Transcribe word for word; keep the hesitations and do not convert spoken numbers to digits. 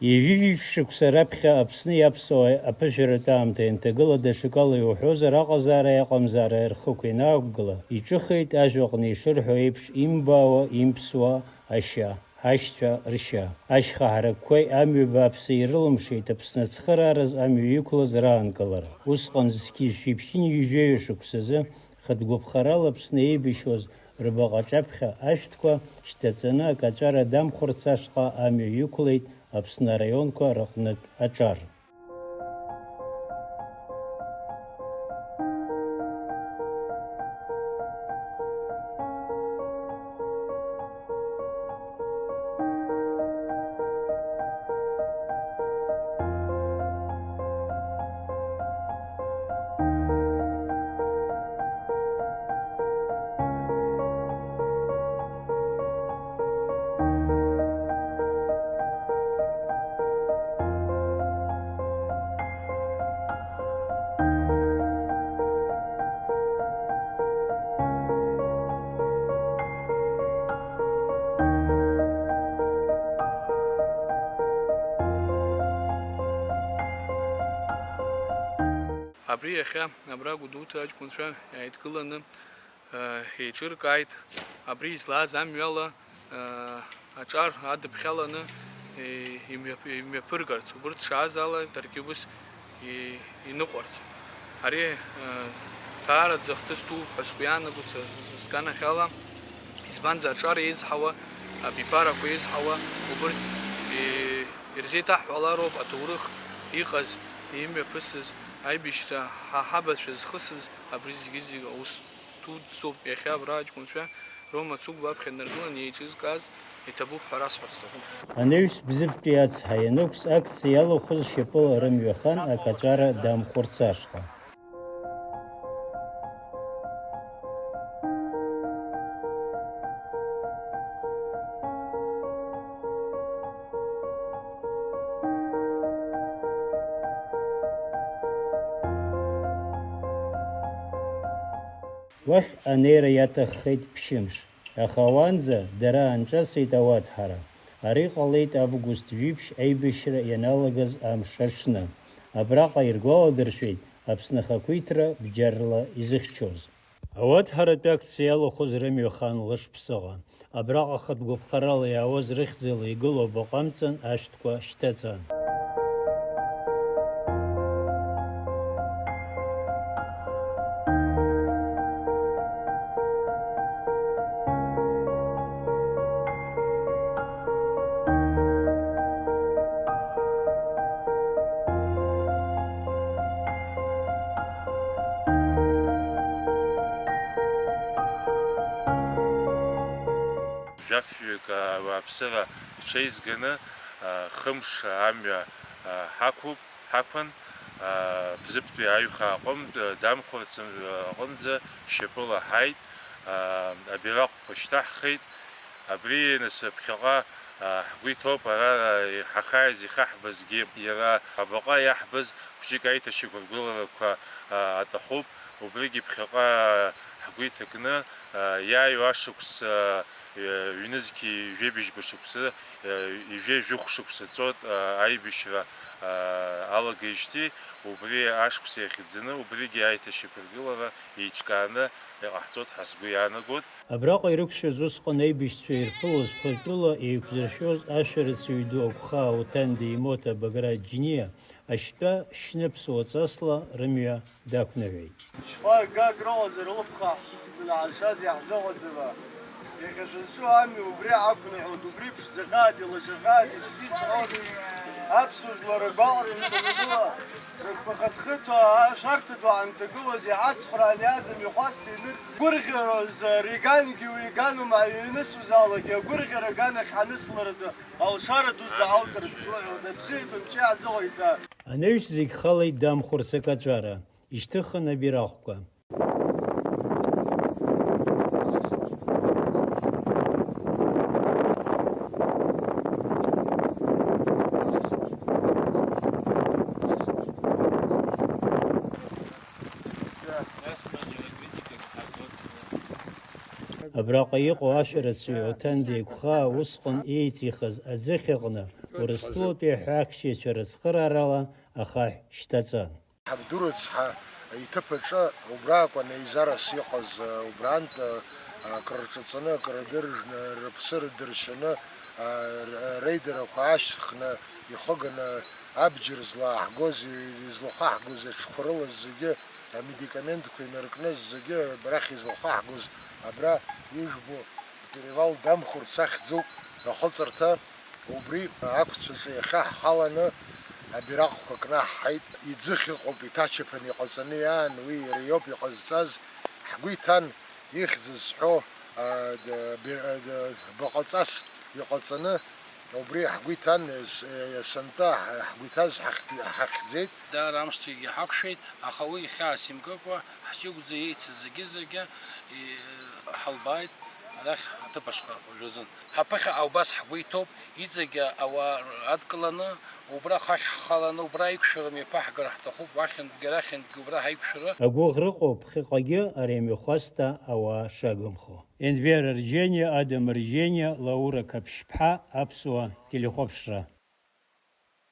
Ҩажәи жәиԥшь шықәса раԥхьа Аԥсни аԥсуааи аԥышәаратә аамҭа ианҭагыла, даҽакала иуҳәозар, аҟазаареи аҟамзаареи рхықә ианаақәгыла, иҿыхеит, ажәаҟны ишырҳәо еиԥш, имбаауа, имԥсуа ашьа, ҳашьцәа ршьа. Ашьха ҳаракқәеи амҩа бааԥси ирылымшеит Аԥсны ацхыраараз амҩа иқәлаз раанкылара. Усҟан зқьи жәшәи ԥшьынҩажәеи шықәсазы хатә гәаԥхарала Аԥсны еибашьуаз рбаҟа аҿаԥхьа ашәҭқәа шьҭаҵаны акаҵәара Дамхәарц ашҟа амҩа иқәлеит Аԥсны араионқәа рыҟнытә аҿар. Абри иахьа абра Гәдоуҭа аҷкәынцәа иааидкыланы, э, еиҿыркааит. Абри излааз амҩала, э, аҿар адыԥхьаланы, э, имҩаԥ-, имҩаԥыргарц, убырҭ шааз ала даргьы ус и-, иныҟәарц. Ари, э, даараӡа ахҭыс дууп ҳәа сгәы иаанагоит са, сганахьала, избанзар, аҿар еизҳауа, абиԥарақәа еизҳауа, убырҭ, э, ирзеиҭаҳҳәалароуп аҭоурых иҟаз, имҩаԥысыз, аибашьра ҳа ҳабацәа зхысыз, абри зегьы-зегьы аус дуӡӡоуп. Иахьа абра аҷкәынцәа Рома Цыгәба аԥхьа днаргылан еиҿызкааз иҭабуп ҳәа расҳәарц сҭахуп. Анаҩс Бзыԥтәи ацҳа ианықәс, акциа иалахәыз шьапыла рымҩа хан акаҵәара Дамхәарц ашҟа. Уахь анеира иаҭаххеит ԥшьымш, аха уанӡа дара аанҿасит ауаҭәҳара. Ари ҟалеит август жәиԥшь аибашьра ианалагаз амш аҽны. Абраҟа иргәаладыршәеит Аԥсны ахақәиҭра бџьарла изыхьчоз. Ауаҭәҳаратә акциа иалахәыз рымҩа хан лышԥсыҟа. Абраҟа хатә гәаԥхарала иаауаз рыхьӡала игылоу абаҟа амҵан ашәҭқәа шьҭаҵан. Жәафҩык ауааԥсыра ҳҽеизганы, а, хымш амҩа, а, ҳақәуп, ҳақәын. А, Бзыԥтәи аҩхаа аҟынтә, а, Дамхәарц, а, аҟынӡа шьапыла ҳаит, а, абираҟқәа шьҭаҳхит. Абри, нас, ԥхьаҟа, а, ҳгәы иҭоуп, ара, а, ҳахьааиз ихаҳбазгьы, иара абаҟа иаҳбаз хәҷык аиҭашьақәыргыларақәа, а, аҭахуп. Убригьы ԥхьаҟа ҳгәы иҭакны, а, иааиуа ашықәс, а, ҩнызқьи жәибжьба шықәсы, а, ҩажәи жәохә шықәса ҵуеит, а, аибашьра, а, алагеижьҭеи, убри ашықәс иахьӡаны, убригьы аиҭашьақәыргылара еиҿкааны иҟаҳҵоит ҳәа сгәы иаанагоит. Абраҟа ирықәшәаз усҟан аибашьцәа ирԥылоз фыртәыла еиқәзыршәоз ашәарыцаҩ ду Агәхаа Уҭандеи Моҭа Баграт Џьиниа ашьтәа шьны ԥсуа ҵасла рымҩа дақәныҳәеит. Шьхәа гак рыҟазар лыԥха ҳцәынҳаршаз иаҳзыҟаҵама? Иахьа шәызҿу амҩа убри ақәныҳәоит, убри ԥшӡахааит, илашахааит, ицәгьа ицҳауеит. Аԥсуа жәлар ргәаҟра нҵамгыла, рыгәқәа хыҭхыҭуа, ашәарҭа ду ҳанҭагылоз, иҳацхраан иааз амҩахәасҭа инырҵ гәырӷьаразы, ригангьы уиган умааҩ ианысузаалакгьы, агәырӷьара аганахь ҳанысларатәы алшара дуӡӡа ҳауҭарц суҳәоит, абзиатәым ҿиаазыҟаиҵа. Анаҩс зегь халеит Дамхәарц акаҵәара, ишьҭыхын абираҟқәа. Абраҟа иҟоу ашәарыцаҩ Оҭандеи Агәхаа усҟан еиҵихыз аӡыхь аҟны Урыстәылатәи аҳәаақәшьаҩцәа рыцхыраарала ахаҳә шьҭаҵа. Ҳабду рыцҳа иҭыԥ аҿы убра акәын еизарас иҟаз, убрантә акрырҿаҵаны, акрыдыржәны, рыԥсы рыдыршьаны, реидарақәа аашьҭхны ихыганы абџьар злааҳгоз, излахаҳгоз аҽқәа рыла зегьы, амедикаментқәа инаркны зегьы арахь излахаҳгоз абра ижәбо перевал Дамхәырц ахьӡуп ахыҵырҭа. Убри ақәцәаҿы иахьа ҳхаланы абираҟқәа кнаҳҳаит. Иӡыхь ыҟоуп иҭачаԥан иҟаҵаны иаан, уи иара иоуп иҟазҵаз. Ҳгәы иҭан ихьӡ зҳәо, а, д-, би-, а, д-, баҟаҵас иҟаҵаны, убри ҳгәы иҭан, ес-, есынтәа ҳ-, ҳгәы иҭаз ҳахь-, ҳахьӡеит. Даара амшцәгьа ҳақәшәеит, аха уи хьаас имкыкәа, ҳҷыгәӡа еицыз зегьы-зегьы, и-, ҳалбааит арахь аҭыԥ ашҟа уажәазын. Ҳаԥыхьаҟа убас ҳгәы иҭоуп, иҵегьы ауаа адкыланы, убра хахь ҳхаланы, убра аиқәшәара мҩаԥаҳгар ҳҭахуп, уахьынтәгьы арахьынтәгьы убра ҳаиқәшәара. Агәыӷра ыҟоуп ԥхьаҟагьы ари амҩахәасҭа ауаа шагымхо. Енвер Арџьениа, Адам Арџьениа, Лаура Қаԥшьԥҳа, Аԥсуа телехәаԥшра.